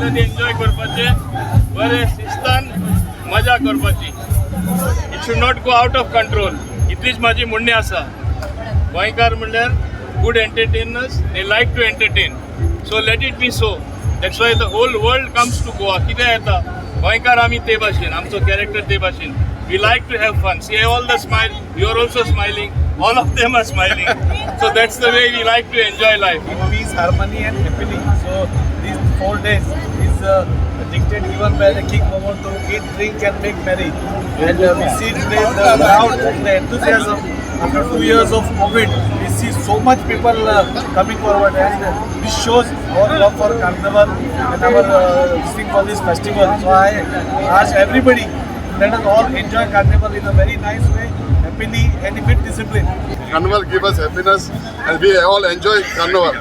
सगळ्यांनी एन्जॉय करपाचें, बरें शिस्तान मजा करपाची. It should not go out of control, इतलीच म्हाजी म्हणणें आसा. गोंयकार म्हणल्यार good entertainers, they like to entertain, so let it be so. That's why the whole world comes to Goa. कितें येता गोंयकार आमी ते भाशेन, आमचो कॅरेक्टर ते भाशेन. We like to have fun. See all the smile, you are also smiling, all of them are smiling, so that's the way we like to enjoy life. Peace, harmony and happily. So these 4 days is dictate given by the King Momo to eat, drink and make merry. And we see today the crowd, the enthusiasm. After 2 years of COVID, we see so much people coming forward, and this shows our love for Carnival and our thing for this festival. So I ask everybody, let us all enjoy Carnival in a very nice way, happily and with discipline. Carnival give us happiness and we all enjoy Carnival.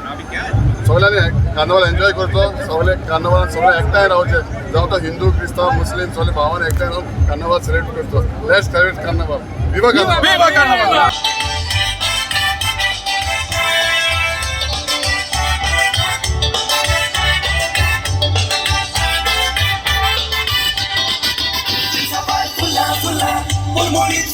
सगळ्यांनी carnival enjoy करचो, सगळे कार्निवलान सगळे एकठांय रावचे, जावं तो हिंदू, क्रिस्तांव, मुस्लीम, सगळे भावान एकठांय रावन कार्निवल सेलिब्रेट करचो. Let's celebrate Carnival. Viva Carnival. फुला फुला मुळमुळीत.